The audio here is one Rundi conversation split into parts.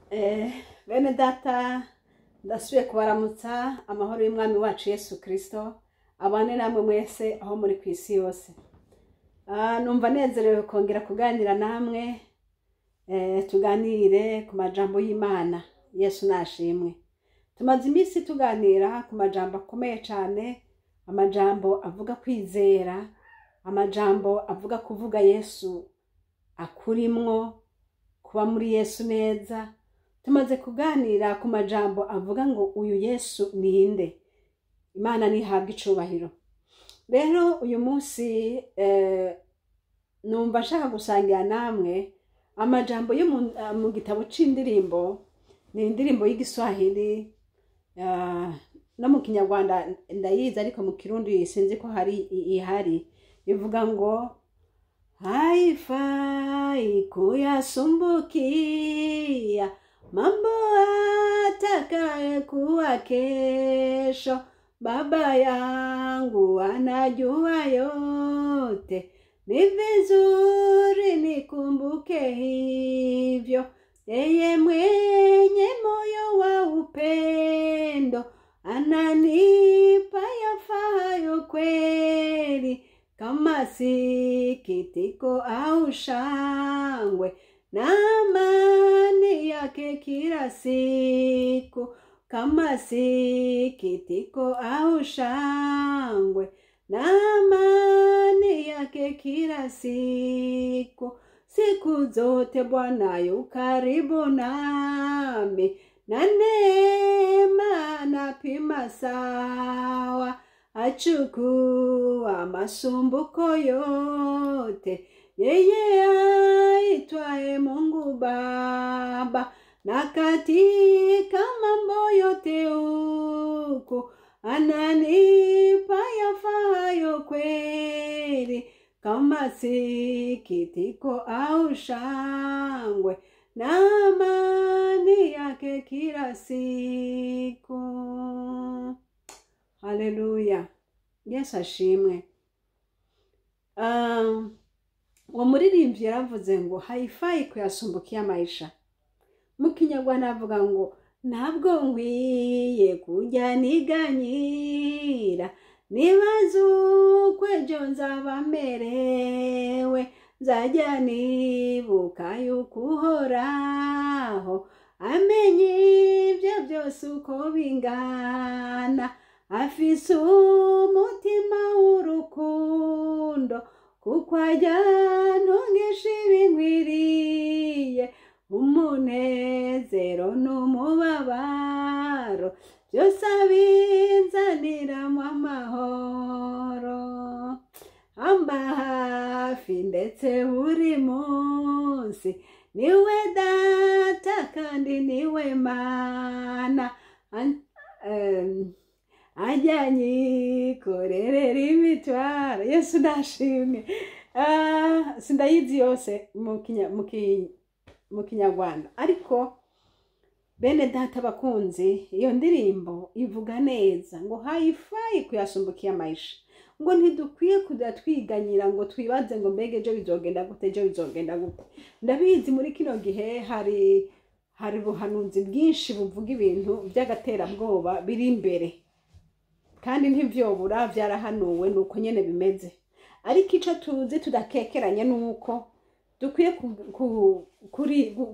Bene data, ndasubiye kubaramutsa. Amahoro y'Umwami wacu Yesu Kirisito abane namwe mwese aho muri ku isi yose. Numva nezerewe kongera kuganira namwe, tuganire ku majambo y'Imana. Yesu nashimwe. Tumaze iminsi tuganira ku majambo akomeye cyane, amajambo avuga kwizera, amajambo avuga kuvuga Yesu akurimwo, kuba muri Yesu neza. Tumaze kuganira ku majambo avuga ngo uyu Yesu ninde. Imana ntihabwe icubahiro. Rero uyu munsi numva nshaka gusangira namwe amajambo yo mu gitabo c'indirimbo. Ni indirimbo y'Igiswahili, no mu Kinyarwanda ndayizi, ariko mu Kirundi sinzi ko hari ihari. Ivuga ngo haifai kuyasumbukia mambo atakaye kuwa kesho, Baba yangu anajua yote, ni vizuri nikumbuke hivyo, yeye mwenye moyo wa upendo ananipa yafayo kweli, kama sikitiko au shangwe, na amani yake kila siku, kama sikitiko au shangwe, na amani yake kila siku. Siku zote Bwana yu karibu nami, na neema napima sawa, achukua masumbuko yote, yeye aitwaye Mungu Baba, na katika mambo yote huku ananipa yafayo kweli, kama sikitiko au shangwe, na amani yake kila siku. Haleluya, Yesu ashimwe. Uwo muririmbyi yaravuze ngo haifai kuyasumbukia maisha. Mu Kinyarwanda avuga ngo ntabwo nkwiye kujya niganyira, nibaza uko ejo nzaba merewe, nzajya nibuka yuko Uhoraho amenye ibyo byose uko bingana, afise umutima w'urukundo, kuko ajya ntungisha ibinkwiriye, umunezero n'umubabaro byose abinzaniramo amahoro, amba hafi ndetse buri munsi, niwe Data kandi niwe Mana, ajya anyikorerera imitwaro. Yesu ndashimwe. Sindayizi yose mu Kinyarwanda, ariko bene data bakunzi, iyo ndirimbo ivuga neza ngo haifai kuyasumbukia maisha, ngo ntidukwiye kujya twiganyira ngo twibaze ngo mbega ejo bizogenda gute, ejo bizogenda gute. Ndabizi muri kino gihe hari ubuhanuzi bwinshi buvuga ibintu by'agaterabwoba biri imbere, kandi ntivyobura, vyarahanuwe, nuko nyene bimeze. Ariko ico tuzi tudakekeranye nuko dukwiye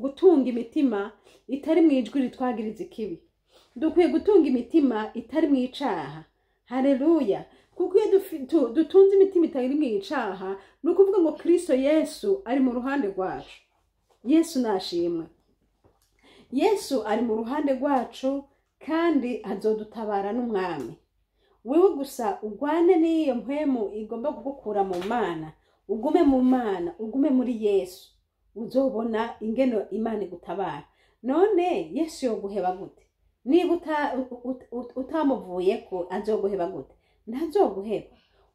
gutunga imitima itari mu ijwi ritwagiriza ikibi. Dukwiye gutunga imitima itari mu icaha. Haleluya. Kuko iyo dutunze imitima itari mu icaha, ni ukuvuga ngo Kristo Yesu ari mu ruhande rwacu. Yesu nashimwe. Yesu ari mu ruhande rwacu kandi azodutabara n'umwami. Wewe gusa ugwane n'iyo mpwemu igomba kugukura mu Mana, ugume mu Mana, ugume muri Yesu, uzobona ingeno Imana igutabara. None Yesu yoguheba gute? Niba utamuvuyeko azoguheba gute? Ntazoguheba.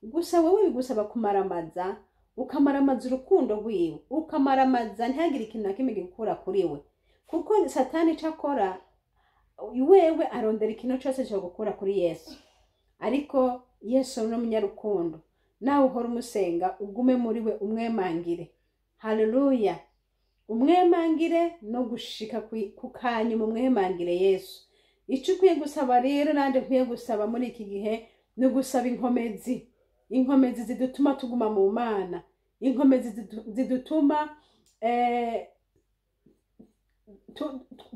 Gusa wowe bigusaba kumaramaza, ukamaramaza urukundo rwiwe, ukamaramaza ntihagire ikintu na kimwe gikura kuri we. Kuko Satani ico akora, wewe arondera ikintu cose co gukura kuri Yesu. Ariko Yesu ni umunyarukundo, nawe uhora umusenga, ugume muri we, umwemangire. Haleluya. Umwemangire no gushika ku kanyuma, umwemangire Yesu. Icyo ukwiye gusaba rero, nanjye nkwiye gusaba muri iki gihe, ni ugusaba inkomezi, inkomezi zidutuma tuguma mu Mana, inkomezi zidutuma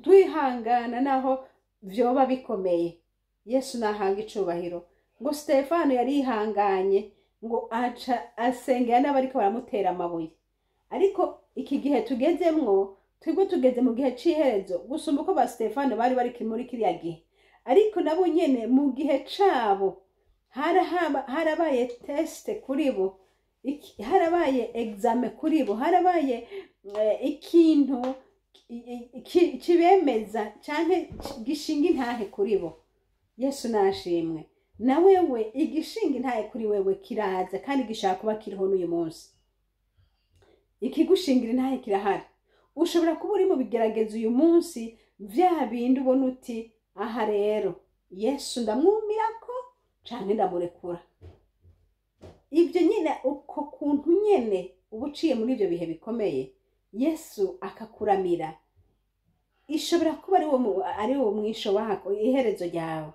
twihangana naho vyoba bikomeye. Yesu nahanga icubahiro. Ngo Stefano yarihanganye, ngo aca asengera n'abariko baramutera amabuye. Ariko iki gihe tugezemwo, twebwe tugeze mu gihe c'iherezo gusumba uko ba Stefano bari bari muri kiriya gihe. Ariko nabo nyene mu gihe cabo harabaye test kuri bo, harabaye examen kuri bo, harabaye ikintu kibemeza canke gishinga intahe kuri bo. Yesu nashimwe. Na wewe igishinga intahe kuri wewe kiraza, kandi gishaka kuba kiriho n'uyu munsi. Ikigushingira intahe kirahari. Ushobora kuba uri mu bigeragezo uyu munsi, vya bindi ubona uti aha rero Yesu ndamwumirako canke ndamurekura. Ibyo nyine, uko kuntu nyene uba uciye muri ibyo bihe bikomeye, Yesu akakuramira, ishobora kuba ari wo mwisho wako, iherezo ryawe.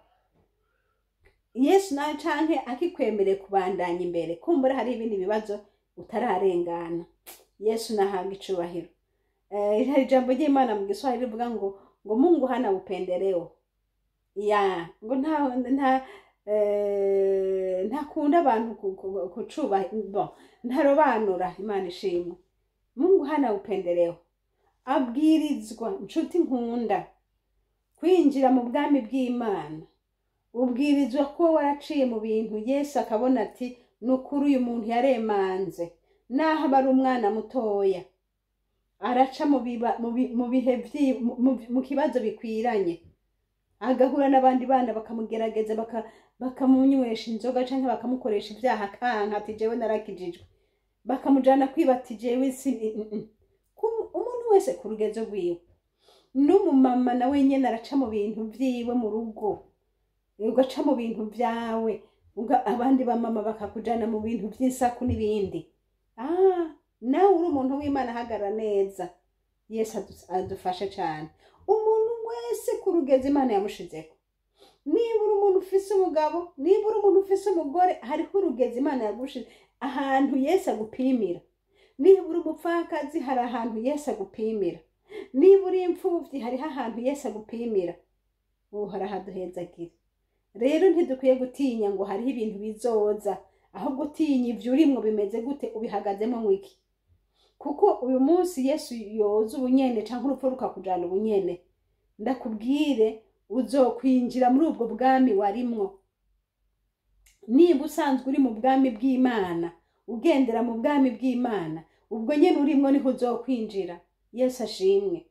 Yesu nawe canke akikwemereye kubandanya imbere, kumbura hari ibindi bibazo utararengana. Yesu nahabwa icubahiro. Hari ijambo ry'Imana mu Giswahili rivuga ngo Mungu hana upendeleo, ya ngo ntakunda abantu kucuba bon, ntarobanura. Imana ishimwe. Mungu hana upendeleo. Abwirizwa, nshuti nkunda, kwinjira mu bwami bw'Imana ubwirizwa kuba waraciye mu bintu Yesu akabona ati nukuri uyu muntu yaremanze, naho aba ari umwana mutoya araca mu bihe mu kibazo bikwiranye, agahura n'abandi bana bakamugerageza, bakamunywesha inzoga canke bakamukoresha ibyaha, akanka ati jewe narakijijwe, bakamujana kwiba ati jewe si. Umuntu wese ku rugezo rwiwe. N'umumama nawe nyene araca mu bintu vyiwe mu rugo, ugaca mu bintu vyawe, abandi bamama bakakujana mu bintu vy'isaku n'ibindi. Nawe uri umuntu w'Imana, ahagarara neza. Yesu adufashe cane. Umuntu wese ku rugezo Imana yamushizeko. Niba uri umuntu ufise umugabo, niba uri umuntu ufise umugore, hariho urugezo Imana yagushize, ahantu Yesu agupimira. Niba uri umupfakazi, hari ahantu Yesu agupimira. Niba uri imfuvyi, hariho ahantu Yesu agupimira. Uhoraho aduhezagire. Rero ntidukwiye gutinya ngo hariho ibintu bizoza, ahubwo utinya ivyo urimwo bimeze gute, ubihagazemo mwiki. Kuko uyu munsi Yesu yoza ubunyene canke urupfu rukakujana ubunyene, ndakubwire uzokwinjira muri ubwo bwami warimwo. Niba usanzwe uri mu bwami bw'Imana, ugendera mu bwami bw'Imana, ubwo nyene urimwo niho uzokwinjira. Yesu ashimwe.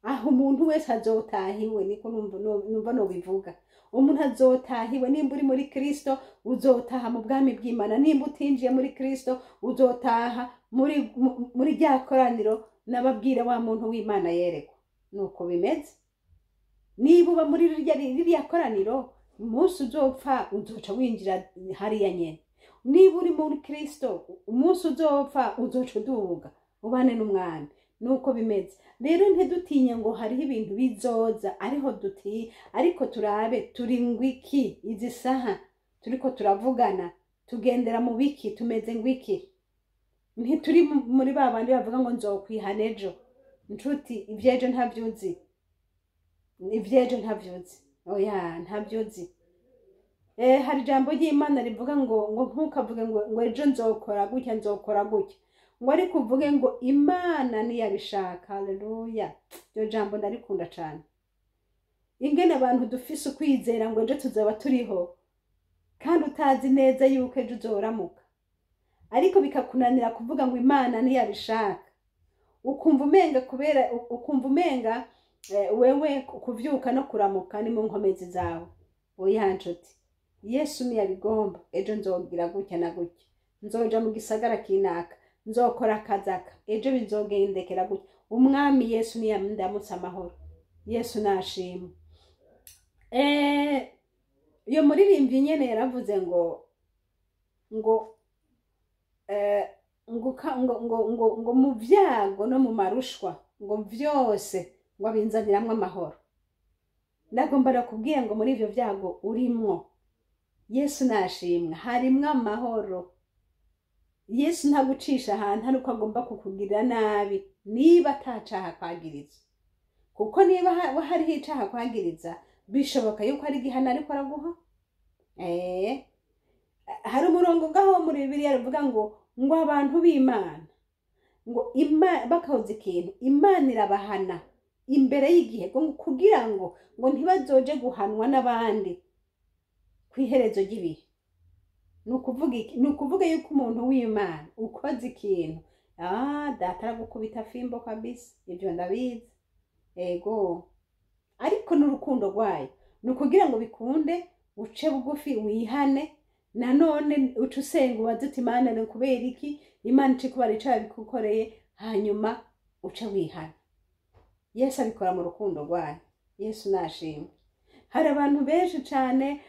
Aho umuntu wese azotahiwe, niko numva nobivuga. Umuntu azotahiwe. Nimba uri muri Kristo, uzotaha mu bwami bw'Imana. Nimba utinjiye muri Kristo, uzotaha muri rya koraniro n'ababwira wa muntu w'Imana yerekwa. Nuko bimeze. Niba uba muri ririya koraniro, umunsi uzopfa uzoca winjira hariya nyene. Niba uri muri Kristo, umunsi uzopfa uzoca uduga ubane n'umwami. Nuko bimeze. Rero ntidutinye ngo hariho ibintu bizoza, ariho duti, ariko turabe turi ngwiki izi saha turiko turavugana, tugendera mu biki, tumeze ngwiki. Ntituri muri ba bandi bavuga ngo nzokwihana ejo. Nshuti, ivyejo ntavyuzi, ivyejo ntavyuzi, oya ntavyuzi. Hari ijambo ry'Imana rivuga ngo ntukavuge ngo ejo nzokora gutya, nzokora gutya, ngo ariko uvuge ngo Imana niyabishaka. Haleluya. Iryo jambo ndarikunda cane. Ingene abantu dufise ukwizera ngo ejo tuzoba turiho, kandi utazi neza yuko ejo uzoramuka, ariko bikakunanira kuvuga ngo Imana niyabishaka. Ukumva umenga kubera ukumva umenga wewe kuvyuka no kuramuka ni mu nkomezi zawe. Oya nshuti, Yesu niyabigomba ejo nzogira gutya na gutya, nzoja mu gisagara kinaka, nzokora akazaka, ejo bizogendekera gutya. Umwami Yesu niyandamutse amahoro. Yesu nashimwe. Iyo muririmbyi nyene yaravuze ngo Ngo ngo ngo ngo ngo mu byago no mu marushwa, ngo byose ngo abinzaniramwo amahoro. Ndagomba nakubwira ngo muri ivyo byago urimwo, Yesu nashimwe, harimwo amahoro. Yesu ntagucisha ahantu ari uko agomba kukugirira nabi, niba atacaha kwagiriza. Kuko niba hariho icaha kwagiriza, bishoboka yuko ari igihano ariko araguha. Hari umurongo ngaho muri Bibiliya ruvuga ngo abantu b'Imana ngo bakahoza ikintu, Imana irabahana imbere y'igihe, ngo kugira ngo ntibazoje guhanwa n'abandi ku iherezo ry'ibihe. Ni ukuvuga iki? Ni ukuvuga yuko umuntu w'Imana ukoze ikintu, data aragukubita fimbo kabisa, ibyo ndabizi, ego. Ariko n'urukundo rwayo ni ukugira ngo bikunde uce bugufi, wihane, nanone uce usenga ubaze uti: "Imana, ni kubera iki?" Imana ice kubara ico yabikukoreye, hanyuma uce wihana. Yesu abikora mu rukundo rwayo. Yesu nashimwe. Hari abantu benshi cane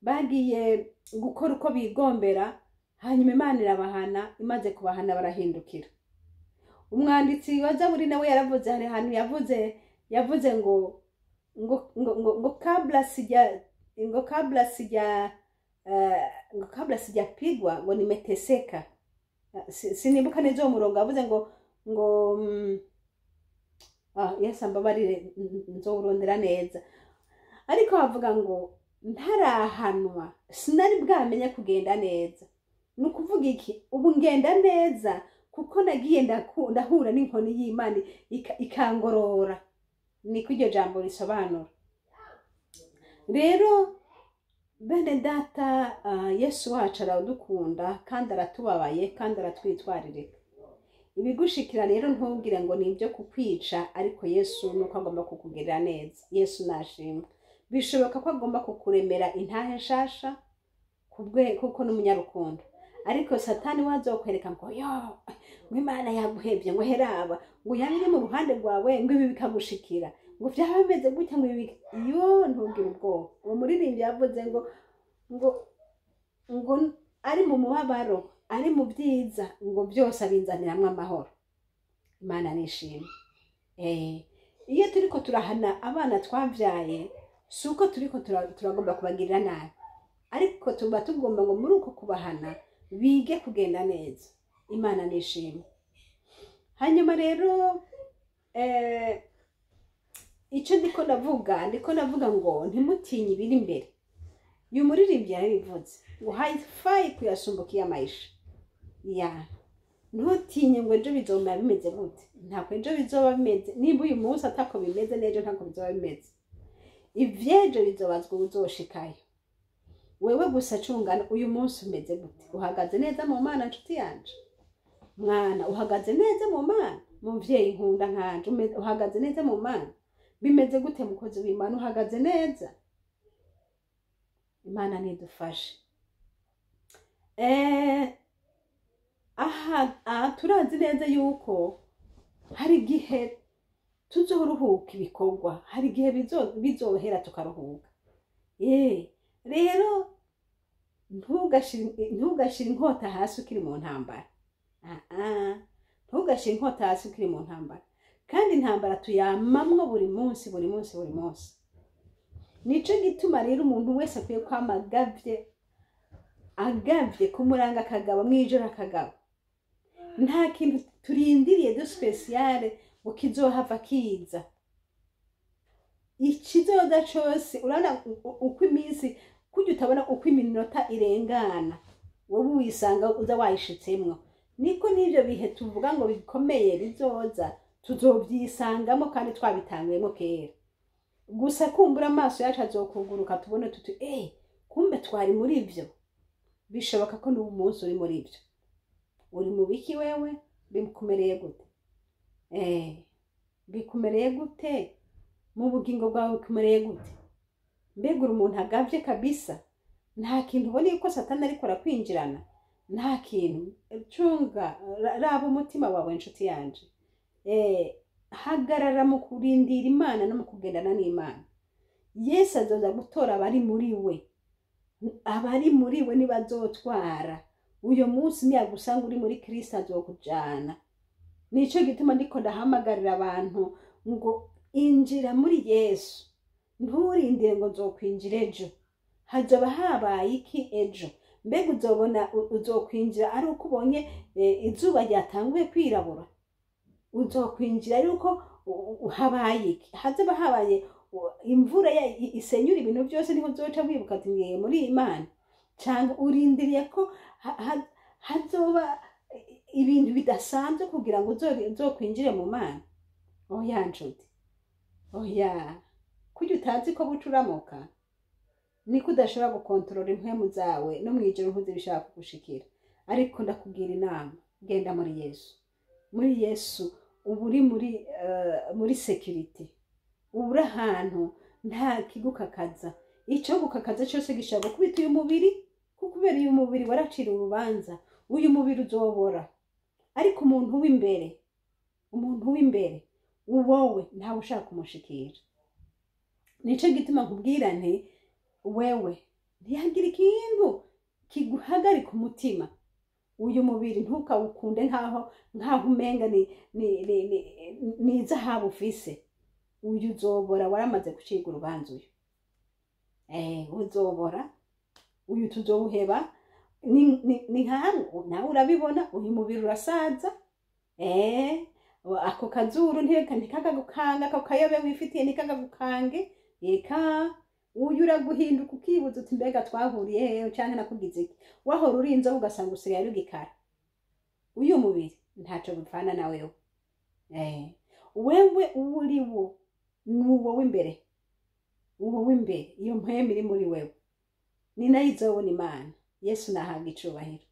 bagiye gukora uko bigombera, hanyuma Imana irabahana. Imaze kubahana barahindukira. Umwanditsi wa Zaburi nawe yaravuze, hari ahantu yavuze ngo kabla sijapigwa ngo nimeteseka. Sinibuka neza uwo murongo. Yavuze ngo Yesu ambabarire, nzowurondera neza. Ariko bavuga ngo ntarahanwa sinari bwamenye kugenda neza. Ni ukuvuga iki? Ubu ngenda neza kuko nagiye ndahura n'inkoni y'Imana ikangorora. Niko iryo jambo risobanura. Rero bene data, Yesu wacu aradukunda kandi aratubabaye kandi aratwitwaririka. Ibigushikira rero ntubwire ngo ni ibyo kukwica, ariko Yesu nuko agomba kukugirira neza. Yesu nashimwe. Bishoboka ko agomba kukuremera intahe nshasha kubwe, kuko n'umunyarukundo. Ariko Satani wazokwereka ngo yo, ngo Imana yaguhebye, ngo heraba, ngo yaba iri mu ruhande rwawe, ngo ibi bikagushikira, ngo byaba bimeze gutya, ngo ibi yo, ntugire ubwoba. Uwo muririmbyi yavuze ngo ari mu mubabaro, ari mu byiza, ngo byose abinzaniramwo amahoro. Imana nishimwe. Iyo turiko turahana abana twabyaye, si uko turiko turagomba kubagirira nabi, ariko tuba tugomba ngo muri uko kubahana bige kugenda neza. Imana nishimwe. Hanyuma rero icyo ndiko ndavuga ngo ntimutinye ibiri imbere. Uyu muririmbyi yarabivuze ngo haifai kuyasumbukia maisha ya. Ntutinye ngo ejo bizoba bimeze gute. Ntabwo ejo bizoba bimeze. Nimba uyu munsi atako bimeze, n'ejo ntabwo bizoba bimeze. Ivy'ejo bizobazwa uzoshikayo. Wewe gusa cungana uyu munsi umeze gute. Uhagaze neza mu Mana, nshuti yanje? Mwana, uhagaze neza mu Mana? Muvyeyi nkunda nkanje, uhagaze neza mu Mana? Bimeze gute, mukozi w'Imana? Uhagaze neza? Imana nidufashe. Aha turazi neza yuko hari igihe tuzoruhuka ibikorwa, hari igihe bizohera tukaruhuka. Rero ntugashire inkota hasi ukiri mu ntambara. Ah, ntugashire inkota hasi ukiri mu ntambara. Kandi intambara tuyamamwo buri munsi, buri munsi, buri munsi. Nico gituma rero umuntu wese akwiye kwama agavye, agavye kumuranga, akagaba mwijoro, akagaba. Nta kintu turindiriye de spécial ngo kizohava kiza. Ikizoza cose, urabona uko iminsi kurya, utabona uko iminota irengana, wowe wisanga uza wayishitsemwo. Niko n'ivyo bihe tuvuga ngo bikomeye bizoza, tuzovyisangamo kandi twabitanguyemo kera. Gusa kumbura amaso yacu azokuguruka, tubone tuti: "Kumbe twari muri ivyo." Bishoboka ko n'ubu munsi uri muri ivyo. Uri mu biki wewe? Bikumereye gute? Bikumereye gute mu bugingo bwawe? Bikumereye gute? Mbega uri umuntu agavye kabisa? Nta kintu ubona yuko Satani ariko arakwinjirana? Nta kintu? Cunga, raba umutima wawe, nshuti yanje. Hagarara mu kurindira Imana no mu kugendana n'Imana. Yesu azoza gutora abari muri we. Abari muri we nibazotwara. Uyo munsi niyagusanga uri muri Kristo azokujana. Nico gituma ndiko ndahamagarira abantu ngo injira muri Yesu, nturindire ngo nzokwinjira ejo. Hazoba habaye iki ejo? Mbega uzobona uzokwinjira ari uko ubonye izuba ryatanguye kwirabura? Uzokwinjira ari uko habaye iki? Hazoba habaye imvura isenyura ibintu byose, niho uzoca wibuka ati ngiye muri Imana? Cyangwa urindiriye ko hazoba ibintu bidasanzwe kugira ngo uzokwinjire mu Mana? Oya nshuti, oya. Kurya utazi ko buca uramuka, niko udashobora gukontorora impwemu zawe, no mw'ijoro ntuzi ibishaka kugushikira. Ariko ndakubwira inama, genda muri Yesu. Muri Yesu uba uri muri sécurité, uba uri ahantu nta kigukakaza. Ico gukakaza cyose gishobora gukubita uyu mubiri, kuko kubera uyu mubiri waracira urubanza, uyu mubiri uzobora. Ariko umuntu w'imbere, umuntu w'imbere wowe ntawe ushaka kumushikira. Nico gituma nkubwira nti wewe ntihagire ikintu kiguhagarika umutima. Uyu mubiri ntukawukunde nkaho umenga ni izahabu ufise. Uyu uzobora, waramaze gucibwa urubanza. Uyu uzobora, uyu tuzowuheba. Ni nkawe nawe urabibona, uyu mubiri urasaza. Ako kazuru ntikakagukanga, ako kayobe wifitiye ntikakagukange. Eka uyu uraguhinduka, ukibuza uti mbega twahuriye hehe, canke nakugize iki? Wahora uri inzobe, ugasanga usigaye uri igikara. Uyu mubiri ntaco bipfana na wewe. Wewe uwo uri wo ni uwo w'imbere, uwo w'imbere, iyo mpwemu iri muri wewe ni nayo izobona Imana. Yesu nahabwa icubahiro.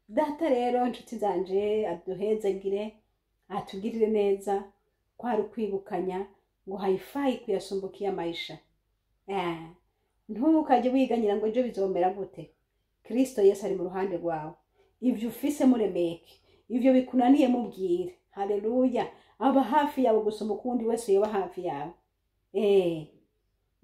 Data rero, inshuti zanje, aduhezagire, atugirire neza. Kwari ukwibukanya ngo haifai kuyasumbukia maisha. Ntukajye wiganyira ngo ejo bizomera gute. Kristo Yesu ari mu ruhande rwawe. Ivyo ufise muremeke, ivyo bikunaniye mubwire. Haleluya! Aba hafi yawe gusoma ukundi wese yoba hafi yawe.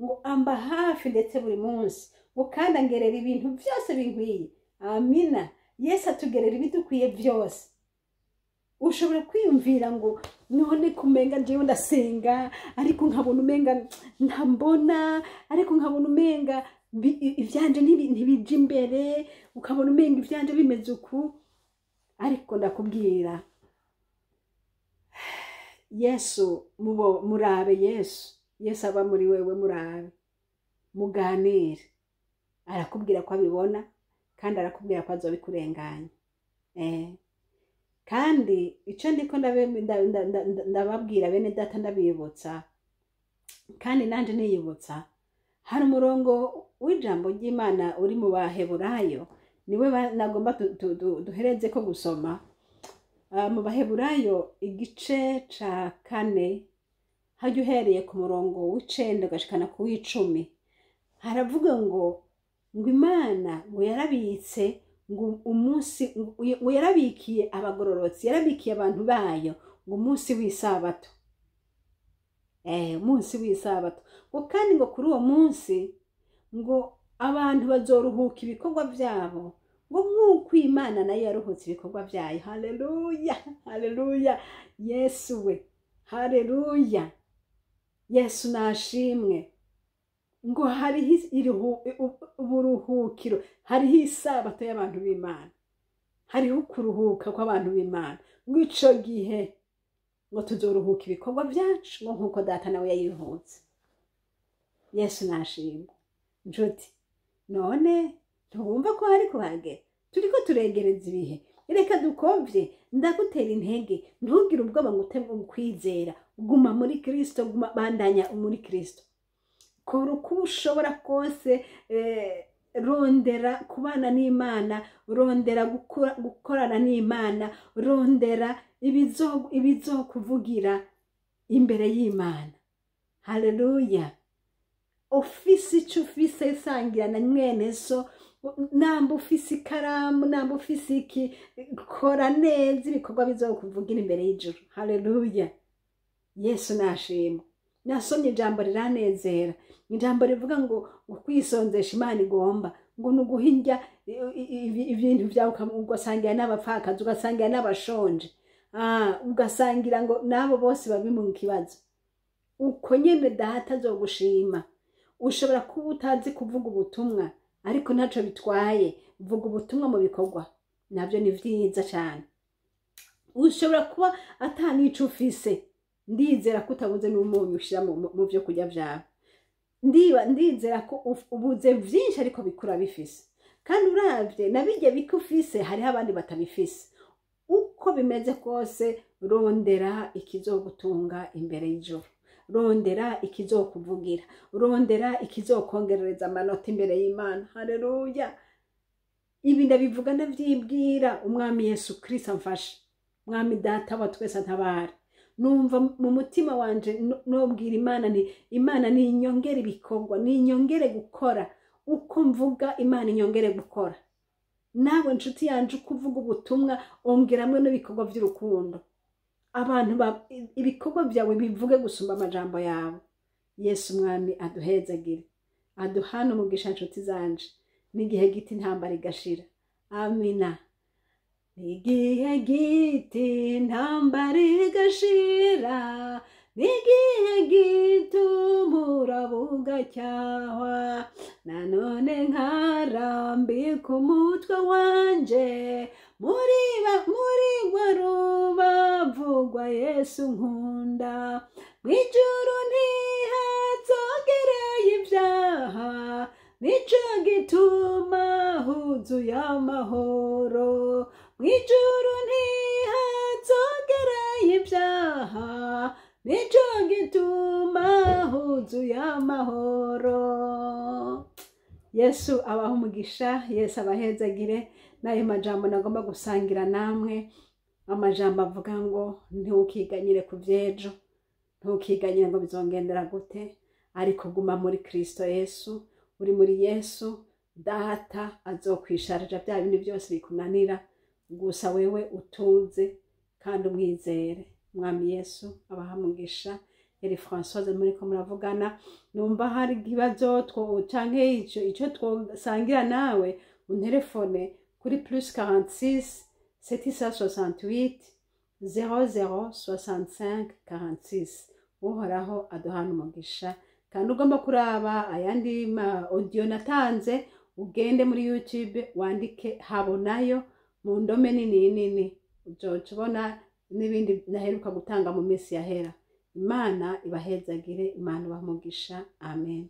Ngo amba hafi ndetse buri munsi, ngo kandi angerera ibintu byose binkwiye. Amina. Yesu atugerera ibidukwiye byose. Ushobora kwiyumvira ngo none kumenga jewe ndasenga, ariko nkabona umenga ntambona, ariko nkabona umenga ivyanje ntibija imbere, ukabona umenga ivyanje bimeze uku. Ariko ndakubwira, Yesu mubo murabe, Yesu, Yesu aba muri wewe, murabe, muganire. Arakubwira ko abibona, kandi arakubwira ko azobikurenganya. Kandi icyo ndiko ndababwira bene data, ndabibutsa kandi nanje niyibutsa, hari umurongo w'ijambo ry'Imana uri mu Baheburayo, niwe nagomba duhereze ko gusoma. Mu Baheburayo igice ca 4, hajya uhereye ku murongo w'9 ugashikana ku w'10, haravuga ngo Imana ngo yarabitse ngo umunsi, ngo yarabikiye abagororotsi, yarabikiye abantu bayo ngo umunsi w'isabato, umunsi w'isabato. Ngo kandi ngo kuri uwo munsi ngo abantu bazoruhuka ibikorwa byabo, ngo nk'uko Imana nayo yaruhutse ibikorwa byayo. Haleluya, haleluya! Yesu we, haleluya! Yesu nashimwe. Ngo hariho uburuhukiro, hariho isabato y'abantu b'Imana, hariho ukuruhuka kw'abantu b'Imana. Ngo ico gihe ngo tuzoruhuka ibikorwa byacu, ngo nk'uko Data nawe yayiruhutse. Yesu nashimwe. Nshuti, none ntiwumva ko hari kuhagera? Turiko turegereza ibihe. Reka dukovye. Ndagutera intege, ntugire ubwoba ngo ute kwizera. Guma muri Kristo, guma, bandanya muri Kristo, kora uko ushobora kose. Rondera kubana n'Imana, rondera gukorana n'Imana, rondera ibizokuvugira imbere y'Imana. Haleluya! Ufise icyo ufise, sangira na mwene so. Namba ufise ikaramu, namba ufise iki, kora neza ibikorwa bizokuvugira imbere y'ijuru. Haleluya! Yesu nashimwe. Nasomye ijambo riranezera, ijambo rivuga ngo kwisonzesha Imana igomba ngo ni uguha indya. ibintu byawe, ugasangira n'abapfakazi, ugasangira n'abashonje, ugasangira ngo n'abo bose babi mu kibazo. Uko nyene Data azogushima. Ushobora kuba utazi kuvuga ubutumwa, ariko ntaco bitwaye, vuga ubutumwa mu bikorwa, nabyo ni vyiza cane. Ushobora kuba ata n'ico ufise, ndizera ko utabuze n'umunyu ushira mu vyo kurya vyawe. Ndizera ko ubuze vyinshi, ariko bikura bifise. Kandi uravye nabirya bike ufise, hariho abandi batabifise. Uko bimeze kose, rondera ikizogutunga imbere y'ijuru, rondera ikizokuvugira, rondera ikizokongerereza amanota imbere y'Imana. Haleluya! Ibi ndabivuga ndavyibwira. Umwami Yesu Kristo amfashe, Mwami Data wa twese antabare. Numva mu mutima wanje nobwira Imana nti: "Imana, ninyongere ibikorwa, ninyongere gukora uko mvuga, Imana inyongere gukora." Nawe nshuti yanje, uko uvuga ubutumwa, ongeramwe n'ibikorwa by'urukundo. Abantu ibikorwa byawe bivuge gusumba amajambo yawe. Yesu Mwami aduhezagire, aduhane umugisha. Nshuti zanje, n'igihe giti intambara igashira. Amina. N'igihe giti intambara igashira, n'igihe gito umuraba ugacyahwa, nanone nkarambika umutwe wanje muri rwa rubavu rwa Yesu nkunda. Mw'ijuru ntihazogereye ibyaha, nico gituma huzuye amahoro. Mw'ijuru ntihazogereye ibyaha, nico gituma huzuye amahoro. Yesu abaha umugisha, Yesu abahezagire. N'ayo majambo nagomba gusangira namwe, amajambo avuga ngo ntukiganyire ku vy'ejo, ntukiganyire ngo bizongendera gute, ariko guma muri Kristo Yesu. Uri muri Yesu, Data azokwisharija bya bindi byose bikunanira. Gusa wewe utuze kandi umwizere. Mwami Yesu abaha umugisha. Yari Françoise muriko muravugana. Numva hari ikibazo canke ico twosangira nawe, unterefone kuri +46 768 00 65 46. Uhoraho aduhana umugisha. Kandi ugomba kuraba ayandi ma audio natanze, ugende muri YouTube wandike "Habonayo" mu ndome nini nini, uzoca ubona n'ibindi naheruka gutanga mu minsi yahera. Imana ibahezagire, Imana ibahe umugisha. Amen.